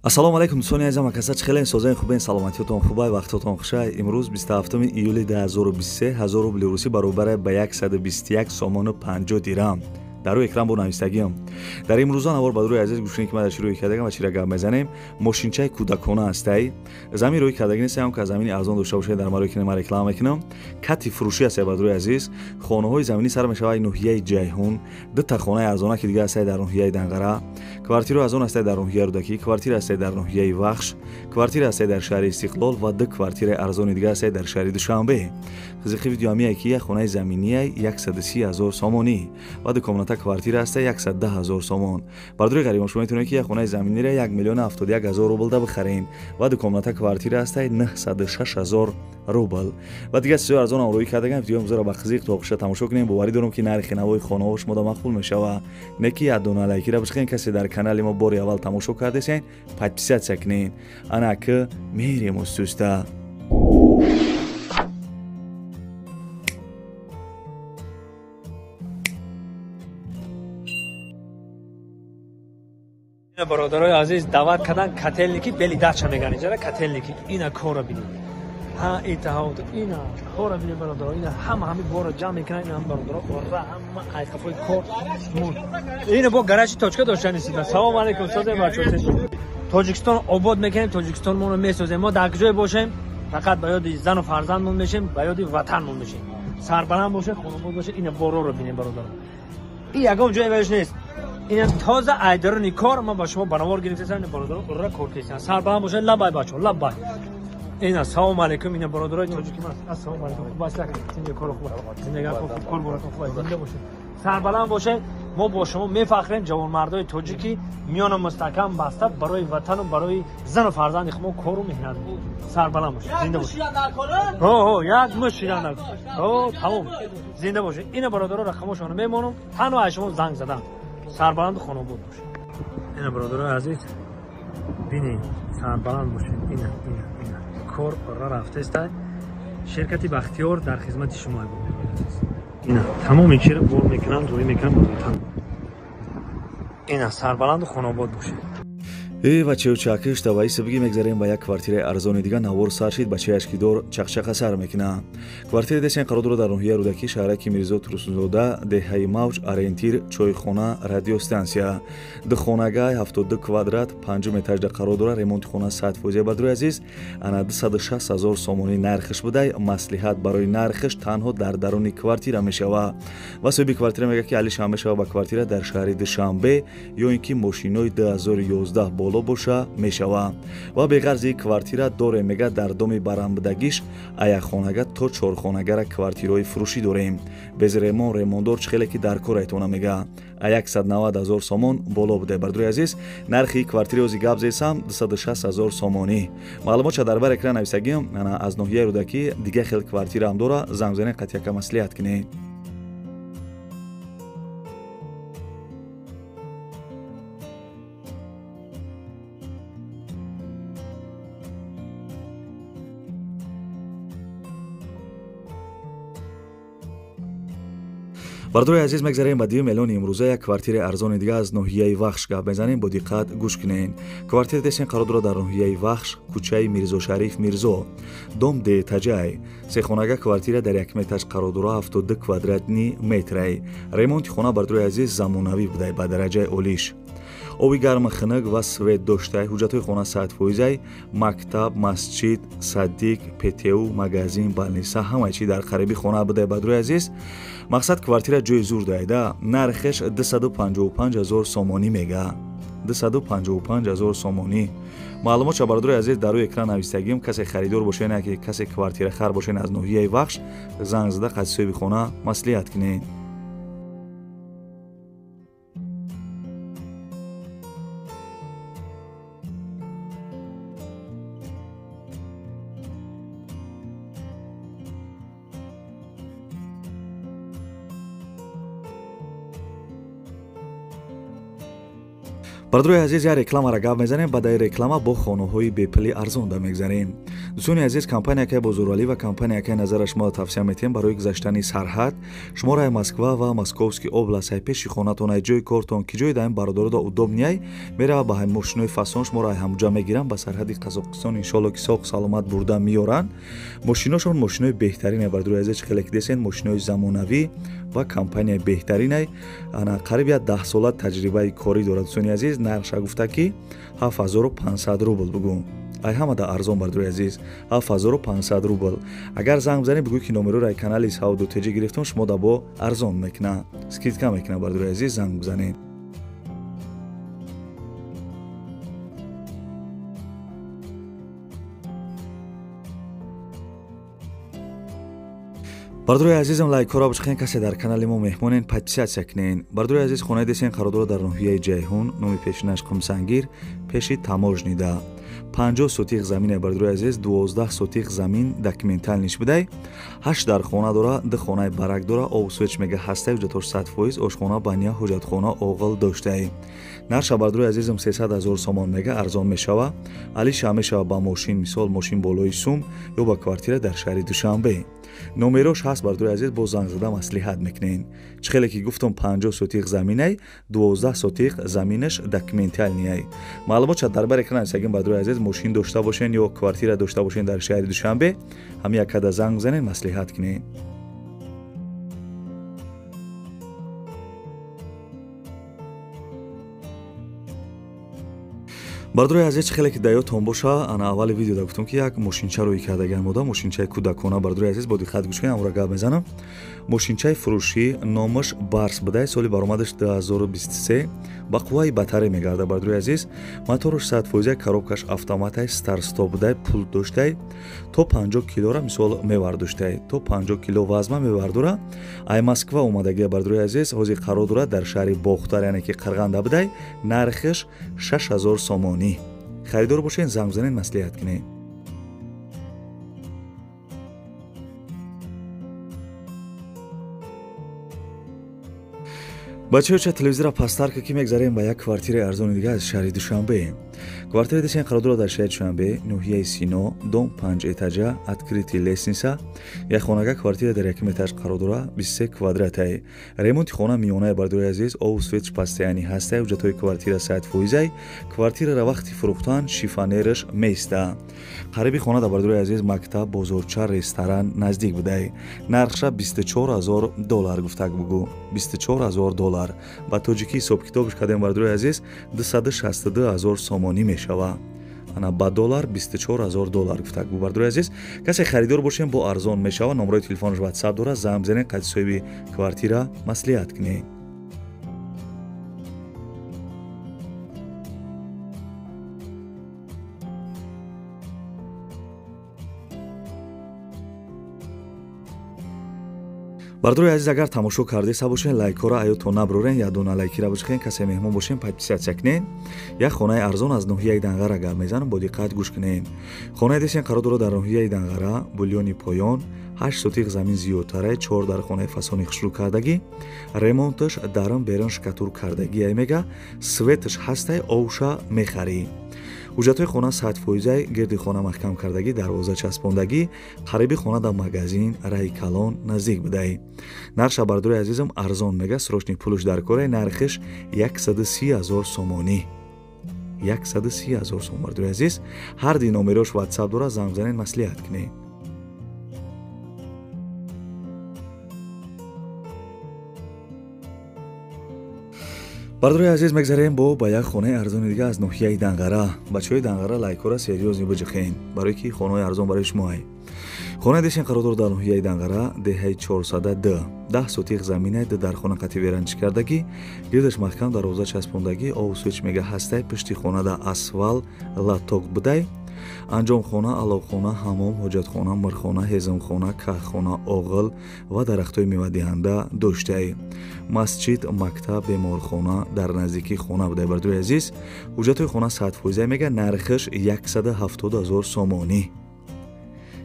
Ассалому алайкум дӯстони азизам, акаса чӣ хелен созаи хубен, саломатиётон хубай, вақтотон хушай. Имрӯз 27 июли 2023 1000 рубли русӣ баробар ба 121 сомону 50 дирам. Дар рӯи экран бо навистагиам. Дар имрӯза навор ба рӯи азиз гӯш кунед, ки ман дар чӣ рӯй кардагам ва чира гап мезанем. Мошинчаи кӯдакона ҳастай. Замин рӯй кардаги нестам, ки замини арзон дошта бошед, дар маро ки ман реклама мекунам. Кати фурӯшӣ ҳастай ба рӯи азиз. Хонаҳои заминӣ сар мешавад ноҳияи Ҷайҳун, ду та хонаи арзона ки дига ҳастай дар ноҳияи Данғара, квартираи арзон ҳастай дар ноҳияи Рӯдакӣ, квартира ҳастай дар ноҳияи Вахш, квартира ҳастай дар шаҳри Истиқлол ва ду квартираи арзони дига ҳастай дар шаҳри Душанбе. Қизиқи видео ҳамияе ки як хонаи заминие 130 ҳазор сомонӣ ва ду комната квартира ҳаста 110 ҳазор сомон. Бардори ғарибон, шумо метавонед ки як хонаи заминиро 1 миллион 71 ҳазор рубл да бихаред ва ду комната квартира ҳаста 906 ҳазор рубл. Ва дигар чизҳои арзон ҳам рӯй кардагам. Видеои имрӯзаро ба қизиқ то охиша тамошо кунем. Боварӣ дорам, ки нархи навои хонаҳо шумода мақбул мешавад. Не ки як дона лайкира бишқен, касе дар канали мо бори аввал тамошо кардесен, подписаться кунед. Ана ки мерем устуста. Бародарои азиз, даъват кардан котельники бели дача меган иҷара котельники. Ина корро бинед, ҳа итаҳо ина корро бинед бародаро, ина ҳама ҳами борро ҷамъ мекунанд. Ина бародаро ора ҳама айқафои кор муд. Ина бо гаражи точка доштани сида. Салом алейкум, созем бачо. Тоҷикистон обод мекунем, Тоҷикистон моро месозем. Мо дар куҷое бошем, фақат ба ёди зану фарзандмон мешем, ба ёди ватанмон мешем. Сарбаланд бошед, хонобод бошед. Ина борроро бинед бародаро, и ягон ҷое баёш нест. Ин тоза айдарони кор ман ба шумо банавор гирифтасам. Ин бародарон ура кор кесан. Сарбаланд бошед, лабай бачо, лабай. Ина салом алейкум, ина бародарои тоҷики ман. Ассалому алейкум. Хуб аст, зинда кор хуб, зинда хуб, кор борака хуб, зинда бошед. Сарбаланд бошед. Мо бо шумо мефахрем, ҷавонмардои тоҷики миёна мустаҳкам баста барои ватану барои зану фарзанди худ мо кору меҳнат. Сарбаланд бошед, зинда бошед. Ҳо, ҳо, як муш шидан дар. Ҳо, тамом. Зинда бошед. Ина бародаро рақамошонро мемонам. Танҳо аз шумо занг задан. Сарбаланду хонобод бошед. Ина бародарои азиз, бинед, сарбаланд бошед. Ина, ина, ина кор ора рафтаеста. Ширкати Бахтиёр дар хизмати шумо азиз. Ина тамоми чиро бор мекунанд, рӯй мекунанд ба ватан. Ина сарбаланду хонобод бошед. Бачаё чакиш таваиса биги мегзарем ба як квартираи арзони дига. Навор сар шид, бачаяш ки дор чақчақа сар мекуна. Квартираи десен қарор дорад дар ноҳияи Рӯдакӣ, шаҳраки Мирзо Турсунзода, деҳаи Мавҷ, ориентир чойхона, радиостансия. Ду хонагай 72 квадрат, панҷум этажда қарор дорад. Ремонти хона 100%. Бардори азиз, ана 260 ҳазор сомонӣ нархиш будай. Маслиҳат барои нархиш танҳо дар даруни квартира мешавад. Ва соҳиби квартира мегӯяд, ки алишам мешавад ба квартира дар шаҳри Душанбе ё ин ки мошинои 2011 боло боша мешава. Ва беғарзи квартира дорем, мега дар доми барамбудагиш аяқхонага то чорхонагара квартираҳои фурӯшӣ дорем. Без ремон, ремондор чӣ хеле ки дар кор айтона мега. А 190 ҳазор сомон боло буде. Бардори азиз, нархи квартираи ози гап зесам 260 ҳазор сомонӣ. Маълумотша дар бар экран нависагим. Аз ноҳияи Рӯдакӣ дига хел квартира ҳам дора. Занг занед, қатъияка маслиҳат кунед. Бардори азиз, мегзарем ба 2 миллиони имрӯза. Як квартираи арзони дига аз ноҳияи Вахш гап мезанем. Бо диққат гӯш кунед. Квартира десен қарор дорад дар ноҳияи Вахш, кӯчаи Мирзошариф Мирзо, дом деэтажай. Сехонага квартира дар як метаж қарор дорад, 72 квадратни метрай. Ремонти хона бардори азиз замонавӣ будай, ба дараҷаи олиш. Оби гарми хунук ва свет доштай. Ҳуҷҷатҳои хона 100%. Мактаб, масҷид, садик, ПТУ, магазин, балниса ҳамаи чи дар қариби хона будай. Бардори азиз, мақсад квартира ҷои зур дайда. Нархеш 255 ҳазор сомонӣ мега. 255 ҳазор сомонӣ. Маълумотша бародарои азиз дар рӯи экран навистагим. Касе харидор бошед, не ки касе квартирахар бошед аз ноҳияи Вахш, занг зада қати соҳиби хона маслиҳат кунед. Бародарои азиз, як рекламаро гап мезанем, баъд ай реклама бо хонаҳои бепули арзонда мегзарем. Дӯстони азиз, компания акай Бозоралӣ ва компания акай Назара шуморо тавсия метиҳем барои гузаштани сарҳад. Шуморо ай Москва ва Московский област, ай пеши хонатон, ай ҷои кортон, ки ҷои даин бародарода удобный ай, мерава ба ҳай мошинои фасон, шуморо ай ҳамуҷа мегиранд, ба сарҳади Қазоқистон иншоалло ки соғ саломат бурда меёранд. Мошиношон мошинои беҳтарин, бародарои азиз, хеле ки десен мошинои замонавӣ ва компанияи беҳтаринай. Ана қариб 10 сола таҷрибаи корӣ дорад. Дӯстони азиз, нархша гуфта ки 7500 рубл бугӯ. Ай ҳамада арзон, бародарои азиз, 7500 рубл. Агар занг бизанед, бигӯ ки номероро ай канали Савдо ТЖ гирифтам, шумо да бо арзон мекуна, скидка мекуна. Бародарои азиз, занг бизанед. Бародарои азизам, лайкҳоро бишхен, касе дар канали мо меҳмонен, подписаться кунен. Бародарои азиз, хонаи десен қарор дорад дар ноҳияи Ҷайҳун, номи пешинаш Қумсангир, пеши таможнида. 50 сотих замине, бародарои азиз, 12 сотих замин документальный ш будай. 8 дар хона дора, 2 хонаи барак дора, об свеч мега ҳастай, ҳуҷҷатош 100%, ошхона, баня, ҳуҷҷатхона, оғил доштай. Нарша, бародарои азизам, 300 000 сомон мега, арзон мешава. Алиша мешава ба мошин, мисол мошин болои сум ё ба квартира дар шаҳри Душанбе. Номерош ҳаст, бародарои азиз, бо занг зада маслиҳат мекунен. Чӣ хеле ки гуфтам, 50 сотих заминай, 12 сотих заминаш документальный ай. Маълумотша дар бар экран нависагин, бародарои азиз, мошин дошта бошен ё квартира дошта бошен дар шаҳри Душанбе, ҳам якада занг бизанен, маслиҳат кунен. Бародарои азиз, чӣ хеле ки дар ёдтон боша, ана аввали видеода гуфтам ки як мошинча рӯй кардаган мода, мошинчаи кӯдакона. Бародарои азиз, бо диққат гӯш кунед, амро гап мезанам. Мошинчаи фурӯшӣ, номаш Барс будай, соли баромадаш 2023, ба қувваи батаре мегарда. Бародарои азиз, мотораш 100%, коробкаш автоматай, старт-стоп будай, пул доштай, то 50 килора мисол мевардоштай, то 50 кило вазма мевардора. Ай Москва омадагия, бародарои азиз, ҳозир қарор дорад дар шаҳри Бохтар, яъне ки Қарғанда будай, нархаш 6000 сомонӣ. Харидор бошен, занг бизанед, маслиҳат кунед. Бачаҳо, ча телевизора пасттар ки мегзарем ба як квартираи арзони дига аз шаҳри Душанбе. Квартираи десен қарор дорад дар шаҳри Душанбе, ноҳияи Сино, дом 5 этажа, открытый лестница. Як хонага квартира дар якум этаж қарор дорад, 23 квадратай. Ремонти хона миёнаи, бародарои азиз, об свет постоянный ҳастай, ҳуҷҷатҳои квартира 100%. Квартираро вақти фурӯхтан шифонераш меиста. Қариби хона дар, бародарои азиз, мактаб, бозорча, ресторан наздик будай. Нархша 24000 доллар гуфтак бугӯ. 24000 доллар. Ба тоҷикӣ ҳисоб-китобш кардем, бародарои азиз, 262 000 сомонӣ мешава. Ана ба доллар 24000 доллар гуфтак бу. Бародарои азиз, касе харидор бошем, бо арзон мешава. Номерои телефонаш WhatsApp дорад, занг бизанед, қайди соҳиби квартира маслиҳат кунед. Бародарои азиз, агар тамошо кардеса бошен, лайкҳоро аётон наброрен, як дона лайкира бишхен, касе меҳмон бошен, подписаться кунен. Як хонаи арзон аз ноҳияи Данғара гап мезанам, бо диққат гӯш кунен. Хонаи десен қарор дорад дар ноҳияи Данғара, Булёни поён, 8 сотих замин зиёдтарай, 4 дар хонаи фасони хушрӯ кардагӣ, ремонташ дарун берун шкатур кардагӣ, ай мега, светаш ҳастай, овша мехарӣ. Ҳуҷҷатҳои хона 100%, гирди хона маҳкам кардагӣ, дарвоза часпондагӣ, қариби хона дар магазин, раи калон наздик будай. Нарша, бародарои азизам, арзон мега, срочный пулш дар корай, нархиш 130 000 сомонӣ. 130 000 сом, бародарои азиз. Ҳар ди номерош WhatsApp дорад, занг бизанед, маслиҳат кунед. Бародарои азиз, мегзарем бо ба як хонаи арзони дига аз ноҳияи Данғара. Бачаҳои Данғара, лайкҳоро серьёзно биҷихен, барое ки хонаҳои арзон барои шумоай. Хонаи десен қарор дорад дар ноҳияи Данғара, деҳаи 400 д, 10 сотих заминай, ду дар хона қати веранчӣ кардагӣ, гирдаш маҳкам дарвоза часпондагӣ, об свеч мега ҳастай, пишти хона да асфал латок будай. Анҷомхона, аловхона, ҳамом, ҳоҷатхона, мирхона, ҳезумхона, каххона, оғил ва дарахтҳои мевадиҳанда доштаи. Масҷид, мактаб, беморхона дар наздикии хона будай. Бародарои азиз, ҳуҷҷатҳои хона 100% мега, нархаш 170 000 сомонӣ.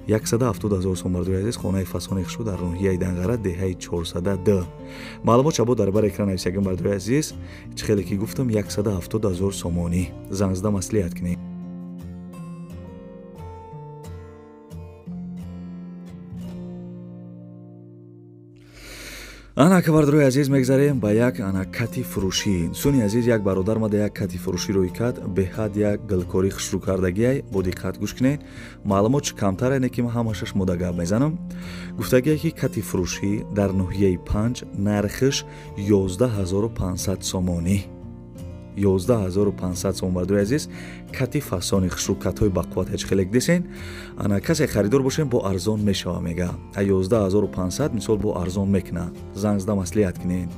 170 000 сом бардори азиз, хонаи фасони хушрӯ дар ноҳияи Данғара, деҳаи 402. Маълумот шабо дар бар экран нависагим бардори азиз, чӣ хеле ки гуфтам 170 000 сомонӣ. Занг зада маслиҳат кунед. Ана бародарои азиз, мегзарем ба як ана кати фурӯшӣ. Дӯстони азиз, як бародар мада як кати фурӯшӣ рӯй кард, беҳад як гилкорӣ хушрӯ кардагиай, бо диққат гӯш кунед. Маълумот чӣ камтар не ки ман ҳамашаш мода гап мезанам. Гуфтагие ки кати фурӯшӣ дар ноҳияи 5 нархиш 11500 сомонӣ. 11500 сом бардори азиз, кати фасони хушрӯ, катҳои бақувват ҳеҷ хеле десен. Ана касе харидор бошем бо арзон мешава мега. 11500 мисол бо арзон мекуна. Занг зада маслиҳат кунед.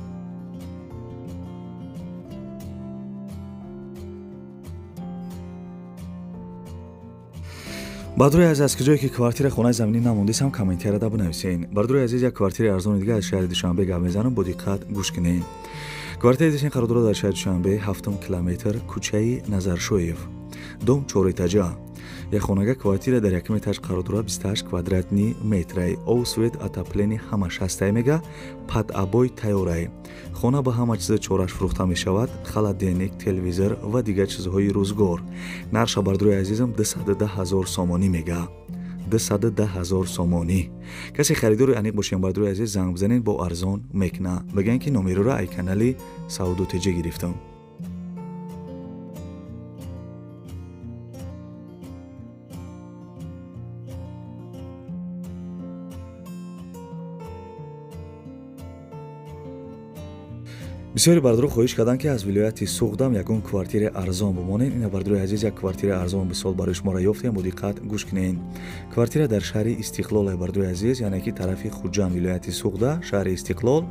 Бардори азиз, аз куҷое ки квартира хонаи заминӣ намондесам, комментарияда бинависен. Бардори азиз, як квартираи арзони дига аз шаҳри Душанбе гап мезанам, бо диққат гӯш кунед. Квартираи десен қарор дорад дар шаҳри Душанбе, 7 километр, кӯчаи Назаршоев, дом 4 этажа. Як хонага квартира дар якум этаж қарор дорад, 28 квадратни метрай. Ов, свет, отопление ҳамаш ҳастай мега, под обой тайёрай. Хона ба ҳама чиза чораш фурӯхта мешавад, холодильник, телевизор ва дигар чизҳои рӯзгор. Нарша бардорои азизам 210 000 сомонӣ мега. 210 000 сомонӣ. Касе харидори аниқ бошем бардорои азиз, занг бизанед, бо арзон мекуна. Бигӯянд ки номерора ай канали Савдо ТЖ гирифтам. Бисёри бардоро хоҳиш карданд, ки аз вилояти Суғдам ягон квартираи арзон бимонед. Ина бардорои азиз, як квартираи арзон бисол барои шуморо ёфтем, бо диққат гӯш кунед. Квартира дар шаҳри Истиқлол, бардорои азиз, яъне ки тарафи Хуҷанд, вилояти Суғда, шаҳри Истиқлол.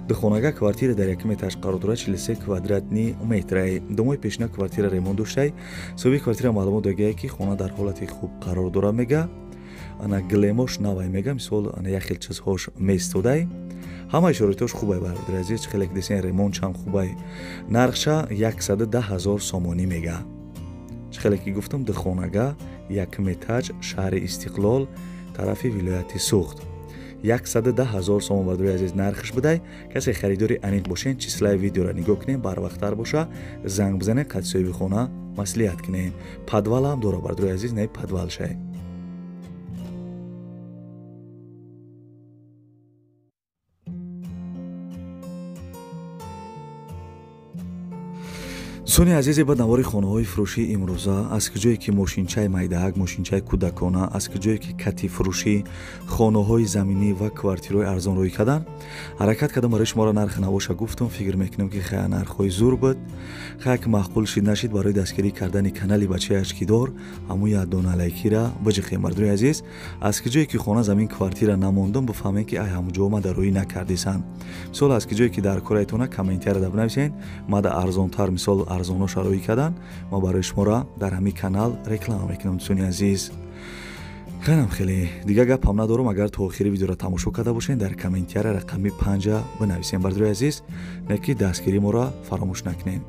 Духонага квартира дар якум этаж қарор дорад, 43 квадратни метрай. Домои пешина квартира ремонт доштай. Соҳиби квартира маълумот додагиай, ки хона дар ҳолати хуб қарор дорад мега. Ана гилемош навай мега, мисол ана як хел чизҳош местодай. Ҳамаи шароитош хубай бародари азиз, чӣ хеле ки десен ремонтшам хубай. Нархша 110 000 сомонӣ мега. Чӣ хеле ки гуфтам, духонага, якум этаж, шаҳри Истиқлол, тарафи вилояти Суғд. 110 000 сомон бародари азиз нархш будай. Касе харидори аниқ бошен, числаи видеоро нигоҳ кунед, барвақттар боша, занг бизанед, қад соҳиби хона маслиҳат кунед. Подвалам дора бародари азиз, не подвал шай. Дӯстони азизе, ба навори хонаҳои фурӯшии имрӯза, аз куҷое ки мошинчаи майдаак, мошинчаи кӯдакона, аз куҷое ки кати фурӯшӣ, хонаҳои заминӣ ва квартираҳои арзон рӯй кардан, ҳаракат кардам барои шуморо нархи навоша гуфтам. Фикр мекунам ки хая нархҳои зур буд. Хая ки маъқул шид нашид, барои дастгирӣ кардани канали бачаи ашкидор ҳамун як дона лайкира биҷиқем. Бардорои азиз, аз куҷое ки хона замин квартира намондам, бифаҳмем ки ай ҳамун ҷо ма дароӣ накардисан. Мисол аз куҷое ки дар кораитона комментарияда бинависен, мада арзонтар мисол арзоно шароӣ кардан, ма барои шуморо дар ҳамин канал реклама мекунам. Дӯстони азиз, хелам хеле дига гапам надорам. Агар то охири видеоро тамошо карда бошед, дар комментария рақами 5 бинависем. Бардорои азиз, не ки дастгирии моро фаромӯш накунед.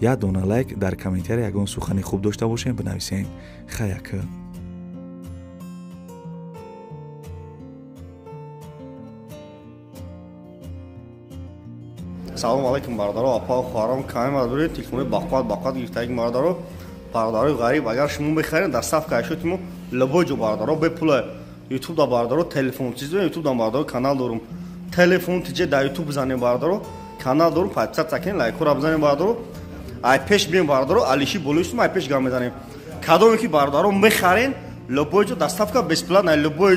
Як дона лайк, дар комментария ягон сухани хуб дошта бошем бинависем. Хаяк. Салом алейкум бародаро, апа хоҳарон, каме бародари телефони бақувват гирифтагӣ бародаро, бародарои ғариб, агар шумо мехаред доставка ашёти мо любой ҷо бародаро бепула. Ютуб да бародаро телефон чиз ютуб да бародаро канал дорум. Телефон тиҷе да ютуб бизанем бародаро, канал дорум, подписаться кунед, лайкҳоро бизанем бародаро. Ай пеш бием бародаро, алиши болои ай пеш гап мезанем. Кадоме ки бародаро мехарен, любой ҷо доставка бесплатна, любой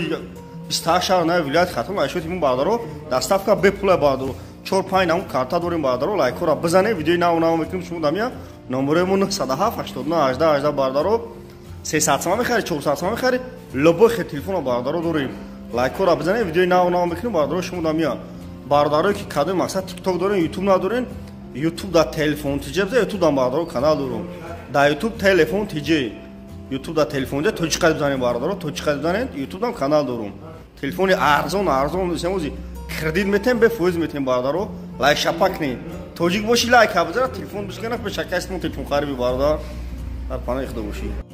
28 шаҳр на вилоят Хатлон ашёти мо бародаро, доставка бепула бародаро. 4-5 нам карта дорем бародаро, лайкҳоро бизанем, видеои нав нав мекунем шумо дамия. Номерои мо 907 89 18 18 бародаро. 300 сомон мехари, 400 сомон мехари, любой хел телефонро бародаро дорем. Лайкҳоро бизанем, видеои нав нав мекунем бародаро шумо дамия. Бародарое ки кадом мақсад TikTok дорем, YouTube надорем, YouTube да телефон тиҷе бизан, YouTube да бародаро канал дорем. Да YouTube телефон тиҷе, YouTube да телефон тиҷе тоҷикқа бизанем бародаро, тоҷикқа бизанем, YouTube дам канал дорем. Телефони арзон арзон семози кредит метем, бе фоиз метем бародаро, лайк шапак не. Тоҷик боши лайк бизара, телефон бишкана, пешакастмон телефон хариби бародар. Дар паноҳи Худо бошӣ.